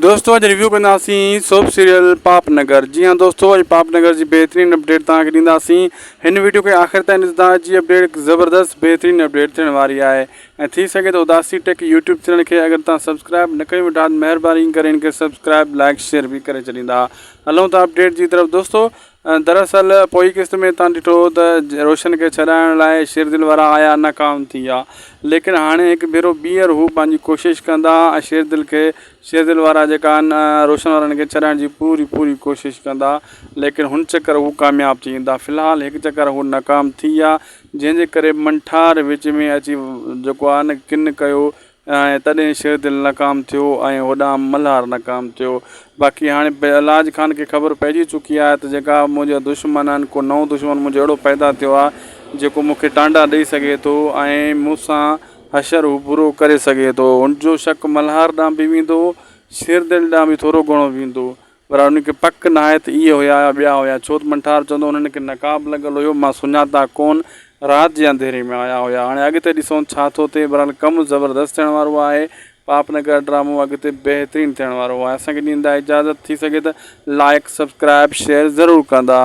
دوستو اڄ ريويو ڪنداسين سوپ سيريل پاپ نگر جي هان دوستو اڄ پاپ نگر جي بهترين اپڊيٽ توهان کي ڏينداسين هن ويڊيو کي آخر تائين ڏسندا اڄ جي اپڊيٽ هڪ زبردست بهترين اپڊيٽ ٿيڻ واري آهي ۽ ٿي سگهي ته اداسي ٽيڪ يوٽيوب چينل کي اگر توهان سبسڪرائب نه ڪيو ويٺا مهرباني ڪري ان کي سبسڪرائب لائڪ شيئر به ڪري ڇڏيندا هلون ٿا اپڊيٽ جي طرف دوستو دراصل پوئين قسط ۾ تان ڏٺو هو ته روشن کي ڇڏائڻ لاء شيردل وارا آيا ناڪام ٿي ويا ليڪن هاڻي هڪ ڀيرو ٻيهر هو پنهنجي ڪوشش ڪندا ۽ شيردل کي شيردل وارا جيڪا آهن روشن وارن کي ڇڏائڻ جي پوري پوري ڪوشش ڪندا ليڪن هن چڪر هو ڪامياب ٿي ويندا في الحال هڪ چڪر هو ناڪام ٿي ويا جنهن جي ڪري منٺار وچ ۾ اچي جيڪو آهي نه ڪن ڪيو ۽ تڏهن شيردل ناڪام ٿيو ۽ هوڏانهن ملهار ناڪام ٿيو. باقي هاڻي بهلاج خان کي خبر پئجي چڪي آهي ته جيڪا منهنجا دشمن آهن ڪو نئون دشمن منهنجو اهڙو پيدا ٿيو آهي جيڪو مون کي ٽانڊا ڏئي سگهي ٿو ۽ مون سان حشر هو برو ڪري سگهي ٿو. هن جو شڪ ملهار ڏانهن به ويندو شيردل ڏانهن به ٿورو گهڻو ويندو. پر انهن کي پڪ ناهي ته اهي هيا يا ٻيا هيا، ڇو ته منٺار چوندو هو انهن کي نقاب لڳل هيو، مان سڃاتان ڪونه، رات جي انڌيري ۾ آيا هيا. هاڻي اڳتي ڏسون ڇا ٿو ٿئي، بهرحال ڪم زبردست ٿيڻ وارو آهي، پاپ نگر ڊرامو اڳتي بهترين ٿيڻ وارو آهي. اسان کي ڏيندا اجازت، ٿي سگهي ته لائيڪ سبسڪرائيب شيئر ضرور ڪندا.